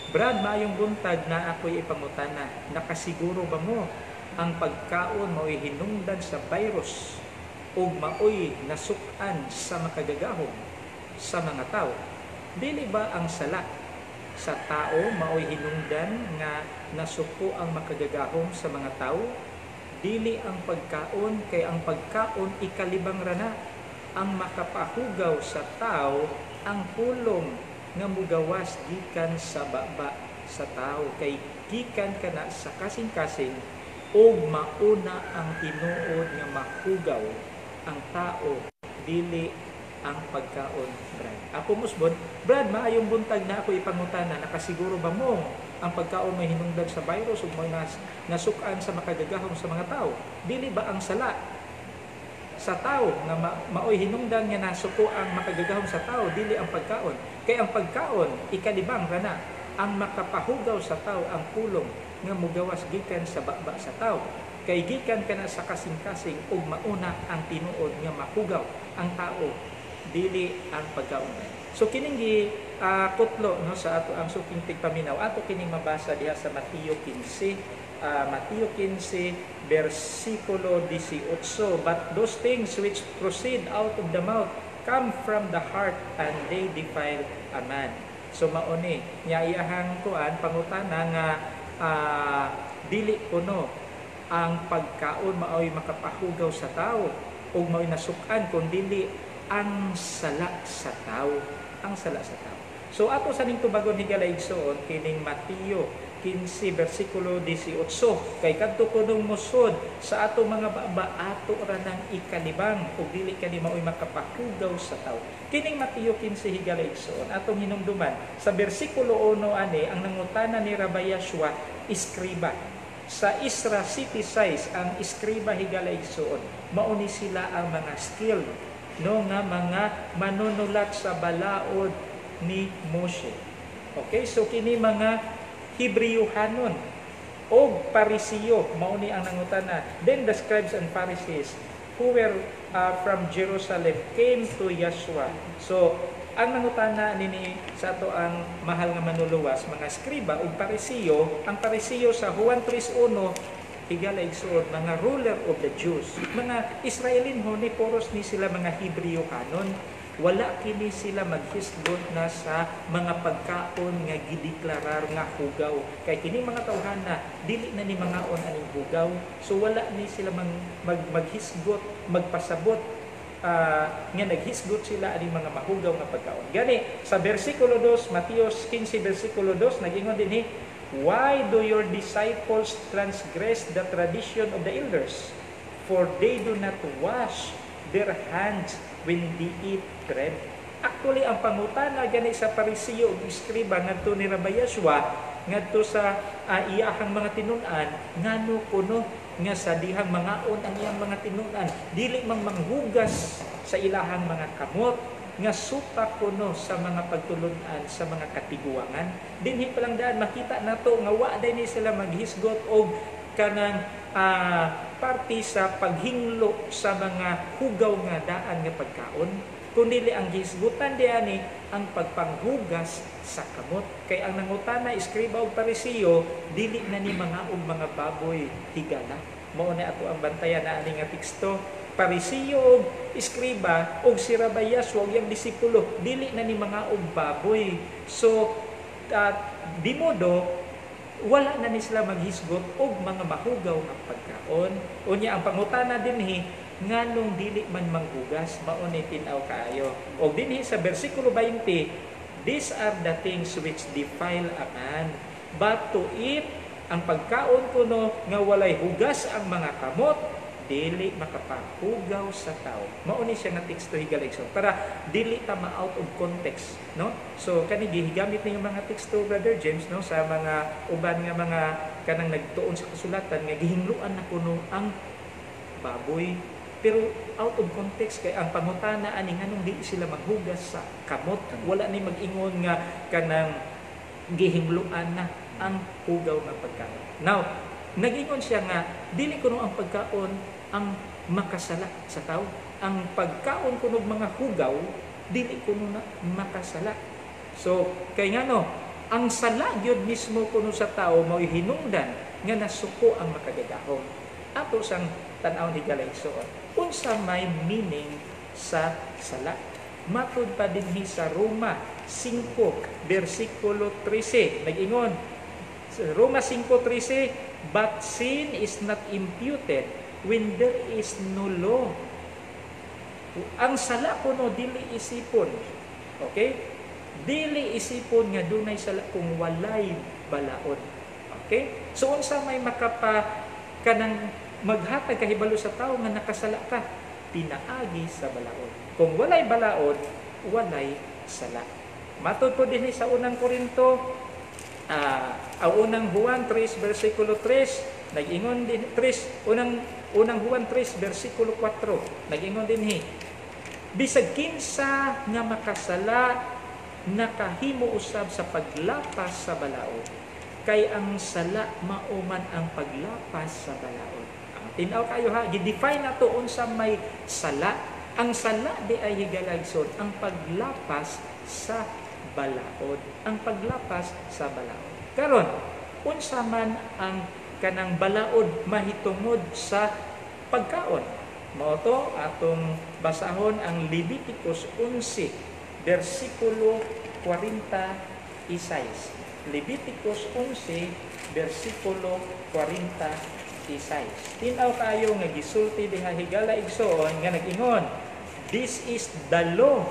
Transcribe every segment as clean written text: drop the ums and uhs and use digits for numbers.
Brad, maayong buntag na ako'y ipangutana. Nakasiguro ba mo ang pagkaon mao'y hinungdan sa virus ug mao'y nasuk-an sa makagagahom sa mga tao? Dili ba ang sala sa tao mao'y hinungdan nga nasuko ang makagagahom sa mga tao? Dili ang pagkaon, kay ang pagkaon ikalibang rana. Ang makapahugaw sa tao ang pulong nga mugawas gikan sa baba sa tao, kay gikan kana sa kasing-kasing og mauna ang tinuod nga mahugaw ang tao, dili ang pagkaon. Brad, ako musbon. Brad, maayong buntag na ako ipangutana. Nakasiguro ba mo ang pagkaon may hinungdan sa virus ug may nasukan sa makagagahom sa mga tao? Dili ba ang sala sa tao nga maoy hinungdan nga nasuko ang makagagahom sa tao, dili ang pagkaon? Kay ang pagkaon ikalibang rana. Ang makapahugaw sa tao ang pulong nga mugawas gikan sa baba sa tao, kay gikan kana sa kasing-kasing ug mauna ang tinuod nga mahugaw ang tao, dili ang pagkaon. So kining gi kutlo, no, sa ato ang suking tigpaminaw, ato kining mabasa diha sa Mateo 15, Mateo 15 versikulo 18. But those things which proceed out of the mouth come from the heart, and they defile a man. So mauni nya iyahang kuan pangutana nga dili kuno ang pagkaon maoy makapahugaw sa tao ug maoy nasukan, kun dili ang sala sa tao, ang sala sa tao. So ato sa ning tubagon higala igsoon kining Mateo 15 versikulo 18, kay kadto kunong musod sa ato mga baba, ato ra nang ikalibang ug dili kani maoy makapahugaw sa tao. Kining Mateo 15 higala igsoon atong hinumduman sa bersikulo 1 ani ang nangutana ni Rabbi Yahshua, iskriba. Sa Isra city size ang iskriba higala igsoon, mao ni sila ang mga skilled, no, nga mga manunulat sa balaod ni Moshe. Okay, so kini mga Hebreo-hanon og Parisiyo mao ni ang nangutana. Then the scribes and Pharisees who were from Jerusalem came to Yahshua. So ang nangutana nini sa ato ang mahal nga manuluwas, mga skriba ug Parisiyo. Ang Parisiyo sa Juan 3:1 higala igsuod, mga ruler of the Jews, mga Israelinhon ni puros ni sila mga Hebreo-hanon. Wala kini sila maghisgot na sa mga pagkaon nga gideklarar nga hugaw. Kay kini mga tawhana dili na ni mangaon aning hugaw. So wala ni sila maghisgot, magpasabot nga naghisgot sila aning mga mahugaw nga pagkaon. Gani sa bersikulo 2, Mateo 15 bersikulo 2, nagingon dinhi, why do your disciples transgress the tradition of the elders? For they do not wash their hands when they eat bread. Actually, ang pangutana gani sa Parisiyo ug iskriba ngadto ni Rabbi Yahshua ngadto sa iyahang mga tinun-an, ngano kuno nga sa dihang mangaon ang iyang mga tinun-an dili mang manghugas sa ilahang mga kamot, nga supa kuno sa mga pagtulun-an sa mga katiguangan. Dinhi pa lang daan makita nato nga wa day ni sila maghisgot og kanang parte sa paghinglo sa mga hugaw nga daan nga pagkaon, kundi ang gisgutan diani ang pagpanghugas sa kamot. Kay ang nangutana iskriba og Parisiyo dili na ni mga og mga baboy higala. Mao na ato ang bantayan na ani nga teksto. Parisiyo og iskriba og si Rabbi Yahshua og iyang disipulo dili na ni mga og baboy. So di modo wala na ni sila maghisgot og mga mahugaw nga pagkaon. Unya ang pangutana dinhi, nganong dili man manghugas? Mao ni tin-aw kaayo. Og dinhi sa bersikulo 20, these are the things which defile a man, but to eat ang pagkaon kuno nga walay hugas ang mga kamot, Dili makapahugaw sa tao. Mao ni siya nga teksto, higala igsoon, para dili ta ma-out of context, no? So kani gigamit ni mga teksto, Brother James, no, sa mga uban nga mga kanang nagtuon sa kasulatan nga gihingluan na kuno ang baboy, pero out of context kay ang pangutana ani, nganong di sila maghugas sa kamot? Wala ni mag-ingon nga kanang gihingluan na ang hugaw nga pagkaon. Now, nag-ingon siya nga dili kuno ang pagkaon ang makasala sa tao. Ang pagkaon kuno mga hugaw, dili kuno na makasala. So kay ngano, ang sala gyud mismo kuno sa tao mao'y hinungdan nga nasuko ang Makagagahom. Ato sang tan-awon, higala igsoon, unsa may meaning sa sala. Matud pa dinhi sa Roma 5 bersikulo 13, nag-ingon sa Roma 5:13, "But sin is not imputed when there is no law." Ang sala kuno dili isipon, okay, dili isipon nga dunay sala kung walay balaod, okay? So unsa may makapa kanang maghatag kahibalo sa tao nga nakasala ka? Pinaagi sa balaod. Kung walay balaod, walay sala. Matod po din sa Unang Korinto, ang Unang Juan 3 versikulo 3, nag-ingon din 3, unang Juan 3 versikulo 4, nag-ingon dinhi, "Bisag kinsa nga makasala, nakahimo usab sa paglapas sa balaod, kay ang sala mao man ang paglapas sa balaod." Tinaw kayo ha, gi-define na to unsa may sala. Ang sala di ay, higala igsoon, ang paglapas sa balaod. Ang paglapas sa balaod. Karon, unsa man ang kanang balaod mahitungod sa pagkaon? Mao to atong basahon ang Leviticus 11 versikulo 46. Leviticus 11 versikulo 46. Tinaw kayo nga gisulti diha, higala igsoon, nga nag-ingon, "This is the law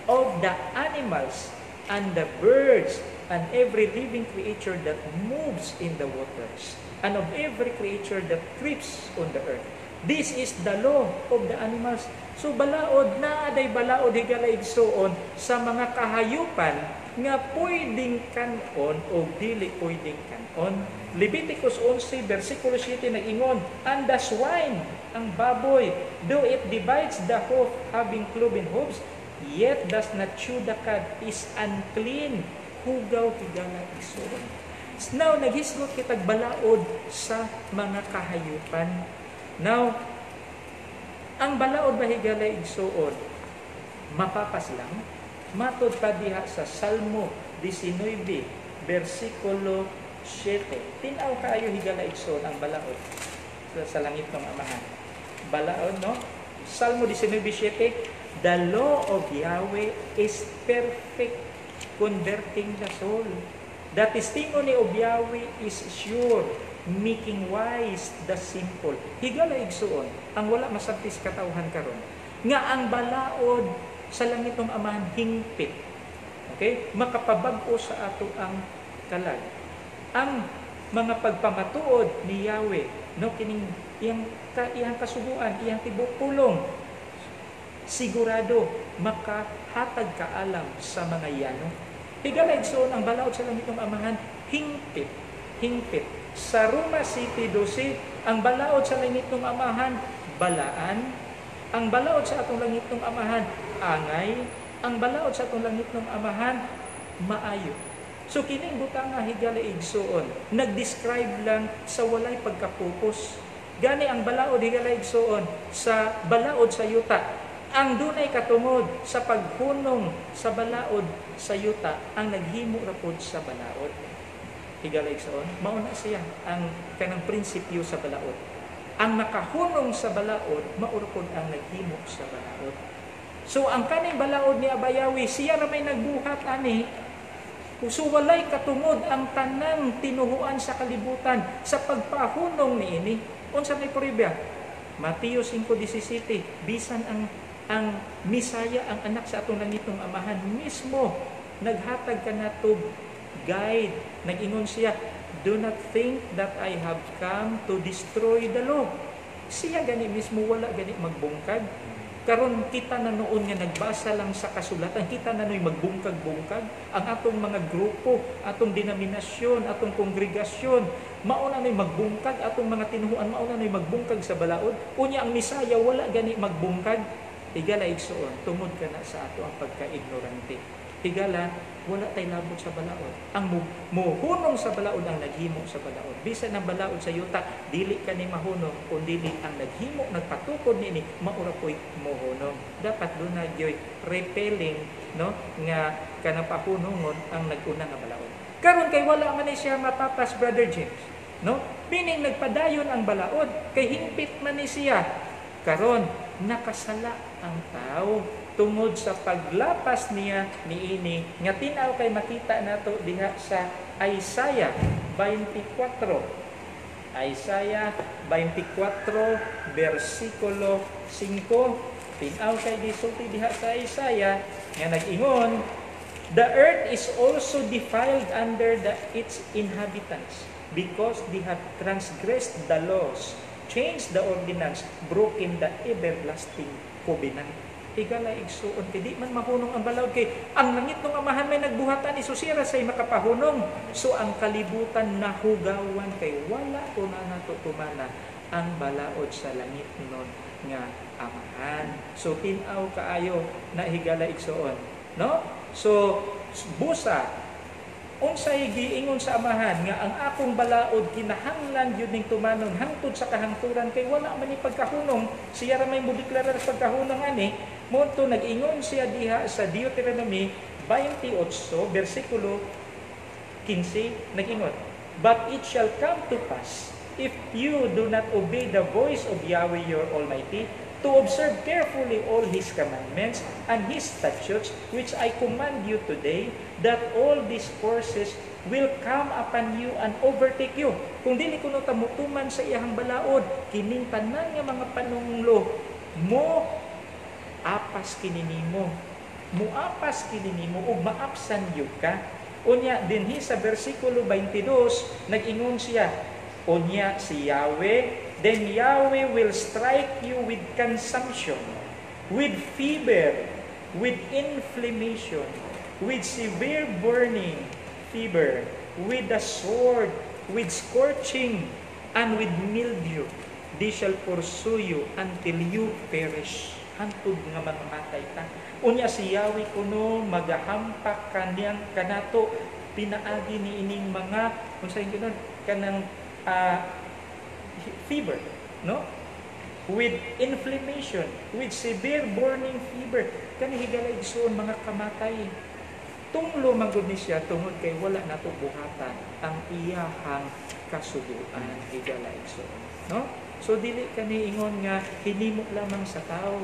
of the animals and the birds and every living creature that moves in the waters and of every creature that creeps on the earth." This is the law of the animals. So balaod na aday balaod, higala igsoon, sa mga kahayupan nga pwedeng kanon o dili pwedeng kanon. Leviticus 11 versikulo 7 nag-ingon, "And the swine," ang baboy, "though it divides the hoof, having cloven hooves, yet does not chew the cud, is unclean." Hugaw, higala igsoon. Now, naghisgot kitag balaod sa mga kahayupan. Now, ang balaod ba, higala igsuon, mapapas lang? Matod pa diha sa Salmo 19, versikulo 7. Tinaw kaayo, higala igsuon, ang balaod sa langitnong Amahan. Balaod, no? Salmo 19:7, "The law of Yahweh is perfect, converting the soul. The testimony of Yahweh is sure, making wise the simple." Higala igsuon, ang wala masabti sa katawhan karon nga ang balaod sa langitong Amahan hingpit. Okay? Makapabag-o sa ato ang kalag. Ang mga pagpamatuod ni Yahweh, no, kining iyang kasuguan, iyang tibok pulong, sigurado makahatag kaalam sa mga yano. Higala igsoon, ang balaod sa langitong Amahan hingpit, hingpit. Sa Roma 7:12, ang balaod sa langitong Amahan balaan, ang balaod sa atong langitong Amahan angay, ang balaod sa atong langitong Amahan maayo. So kining butang nga, higala igsuon, nag-describe lang sa walay pagkapupos. Gani ang balaod, higala igsuon, sa balaod sa yuta, ang dunay katungod sa paghunong sa balaod sa yuta ang naghimo ra pod sa balaod. Higala igsoon, mao na siya ang kanang prinsipyo sa balaod. Ang nakahunong sa balaod, mao ra pod ang naghimo sa balaod. So ang kaning balaod ni Abba Yahweh, siya ra may nagbuhat ani. So walay katungod ang tanang tinuhuan sa kalibutan sa pagpahunong niini. Unsa may prueba? Mateo 5:17, bisan ang Misaya, ang anak sa atong langitong Amahan mismo, naghatag kanato guide. Nag-ingon siya, "Do not think that I have come to destroy the law." Siya gani mismo wala gani magbungkag. Karon kita na noon nga nagbasa lang sa kasulatan, kita na no'y magbungkag-bungkag ang atong mga grupo, atong denominasyon, atong kongregasyon, mao na no'y magbungkag atong mga tinuhuan, mao na no'y magbungkag sa balaod. Unya ang Misaya wala gani magbungkag. Higala, igsuon, tungod kana sa ato ang pagka-ignorante. Higala, wala tay labot sa balaod. Ang muhunong sa balaod ang naghimo sa balaod. Bisan ang balaod sa yuta, dili kani mahunong kung dili ang naghimo, nagpatukod niini, maura po'y muhunong. Dapat duna gyoy repelling, no, nga kanang pahunongon ang nag-una nga balaod. Karon kay wala man ni siya matapas, Brother James, no? Meaning nagpadayon ang balaod kay hingpit man ni siya. Karon nakasala ang tao tungod sa paglapas niya niini nga tin-aw kay makita nato diha sa Isaiah 24. Isaiah 24 versikulo 5, tin-aw kay gisulti diha sa Isaiah nga nag-ingon, "The earth is also defiled under its inhabitants because they have transgressed the laws, changed the ordinance, broken the everlasting covenant." Higala, igsuon, kay di man mahunong ang balaod kay ang langit ng Amahan may nagbuhatan ni susira say makapahunong. So ang kalibutan nahugawan kay wala ko na nato tumana ang balaod sa langit nun nga Amahan. So tin-aw kaayo na, higala, igsuon, no? So busa unsay giingon sa Amahan nga ang akong balaod kinahanglan gyud ning tumanon hangtod sa kahangturan kay wala man ni pagkahunong, siya ra may modeklarar sa pagkahunong ani. Mo to nag-ingon siya diha sa Deuteronomy 28 bersikulo 15, nag-ingon, "But it shall come to pass, if you do not obey the voice of Yahweh your Almighty, to observe carefully all His commandments and His statutes, which I command you today, that all these curses will come upon you and overtake you." Kung dili kuno ta mutuman sa iyahang balaod, kining tanan nga mga panunglo mo apas kini nimo. Muapas kini nimo ug maapsan gyud ka. Unya dinhi sa bersikulo 22 nag-ingon siya, unya si Yahweh, "Then Yahweh will strike you with consumption, with fever, with inflammation, with severe burning fever, with the sword, with scorching, and with mildew. They shall pursue you until you perish." Hantod nga mga matay ta. Unya si Yahweh kuno magahampak kaniyang kanato pinaagi ni ining mga unsay ginon kanang fever, no? With inflammation, with severe burning fever. Kani, higala, igsuon, mga kamatay. Tunglo man gud ni siya tungod kay wala nato buhatan ang iyahang kasuguan, higala, igsuon, no? So dili kani ingon nga hinimo lamang sa tao,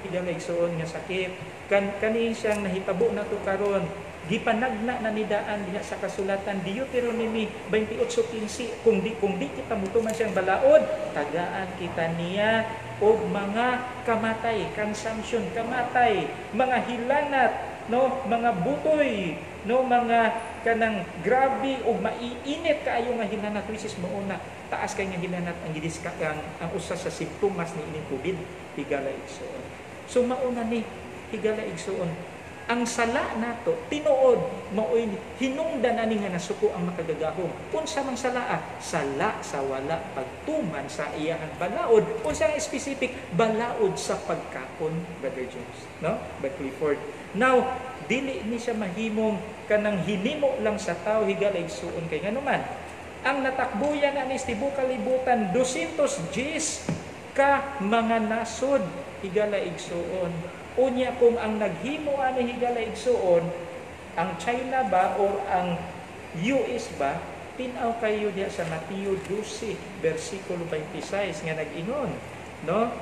higala, igsuon, nga sakit. Kan kani siyang nahitabo nato karon, gipanagna na nidaan diha sa kasulatan Deuteronomy 28:15, kung di kita mutuman siyang balaod, tagaan kita niya og mga kamatay, consumption, kamatay, mga hilanat, no, mga butoy, no, mga kanang grabe og maiinit kaayo nga hilanat, which is mauna taas kay nga hilanat ang gidiska ang usa sa simptomas ni ining COVID, higala, igsuon. So mauna ni, higala, igsuon, ang sala nato tinuod maoy hinungdan ani nga nasuko ang Makagagahom. Unsa mang sala? Sala sa wala pagtuman sa iyahang balaod. Unsa ang specific balaod? Sa pagkapon, Brother James, no, by Clifford. Now dili ni siya mahimong kanang hinimo lang sa tao, higala, igsuon, kay nganuman ang natakbuyan na ni tibuok kalibutan 210 ka mga nasod, higala, igsuon. Unya kung ang naghimo ani, higala, igsuon, ang China ba or ang US ba? Tin-aw kayo diha sa Mateo 12 versikulo 26 nga nag-ingon, no?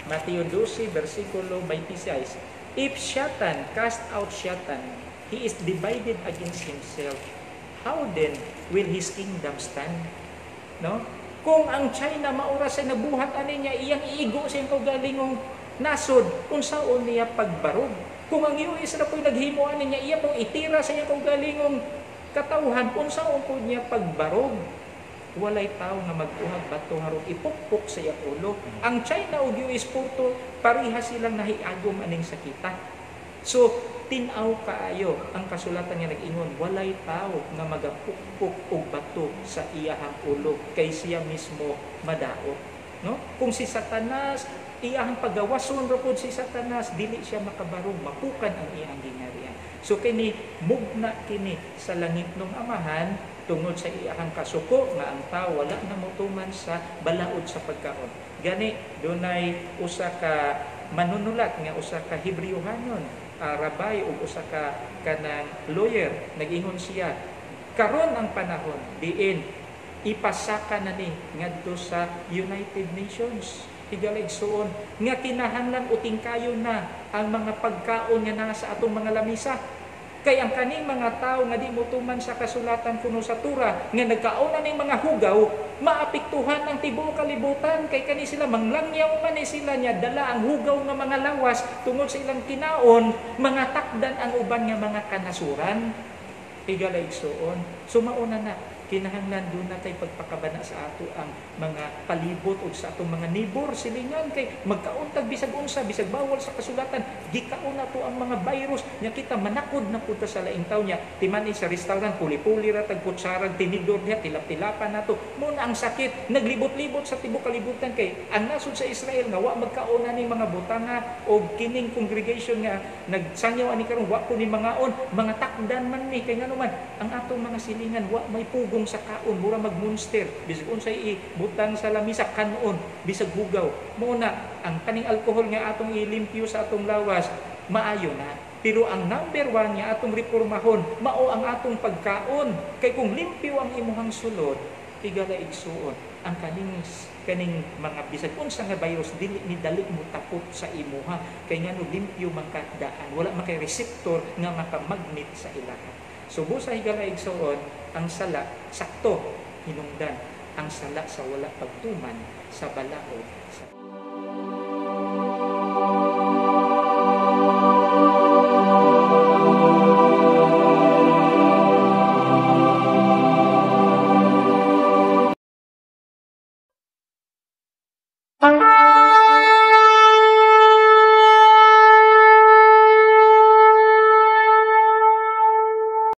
Mateo 12 versikulo 26, "If Satan cast out Satan, he is divided against himself. How then will his kingdom stand?" No? Kung ang China maura sa nabuhat ani niya, iyang iigo sa iyang kaugalingong nasod, unsaon niya pagbarog? Kung ang US na po'y naghimo ani niya, iya pong itira sa iyang kaugalingong katawhan, unsaon po niya pagbarog? Walay tao nga magkuhag bato aron ipukpok sa iyang ulo. Ang China ug US Porto, pareha silang nahiagom aning sakita. So, tin-aw kaayo ang kasulatan nga nag-ingon, walay tao nga magapukpok og bato sa iyahang ulo kay siya mismo madaot. No? Kung si Satanas, iyahang pagawason ra pud si Satanas, dili siya makabarog, mapukan ang iyang gingarian. So kini mugna kini sa langit ng Amahan tungod sa iyahang kasuko nga ang tao wala na motuman sa balaod sa pagkaon. Gani dunay usa ka manunulat nga usa ka Hebrewhanon, rabbi ug usa ka kanang lawyer, nag-ingon siya, karon ang panahon diin ipasaka na ni ngadto sa United Nations, higala igsuon, nga kinahanglan utingkayo na ang mga pagkaon nga naa sa atong mga lamisa. Kay ang kaning mga tao nga di motuman sa kasulatan kuno sa Tura, nga nagkaon na ning mga hugaw, maapektuhan ang tibuok kalibutan. Kay kani sila manglangyaw man ni sila nya dala ang hugaw nga mga lawas tungod sa ilang kinaon, mga takdan ang uban nga mga kanasuran. Higala igsuon, sumauna na kinahanglan doon na kay pagpakabana sa ato ang mga palibot o sa atong mga neighbor silingan, kay magkauntag bisag unsa, bisag bawal sa kasulatan, gikaon na to ang mga virus nya kita manakod na punta sa laing tawo nya. Timan sa restaurant, puli-puli ra tag kutsarag tinidor diha, tilap-tilapan nato muna ang sakit naglibot-libot sa tibuok kalibutan. Kay ang nasod sa Israel nga wa magkaon ni mga butanga o kining congregation nga nagsangyaw ani karon wa ko ni mangaon, mga takdan man ni kay ngano man ang atong mga silingan wa may pugong sa kaon, mura magmonster bisag unsay ibutang sa lamisa kanon bisag hugaw. Muna ang kaning alkohol nga atong ilimpyo sa atong lawas maayo na, pero ang number one nga atong reformahon mao ang atong pagkaon. Kay kung limpyo ang imuhang sulod, higala igsuon, ang kaning mga bisag unsa nga virus dili ni dali mo tapot sa imuha, kay ngano limpyo man ka daan, wala man kay receptor nga makamagnet sa ilaha. So busa, higala igsuon, ang sala sakto hinungdan ang sala sa wala pagtuman sa balaod sa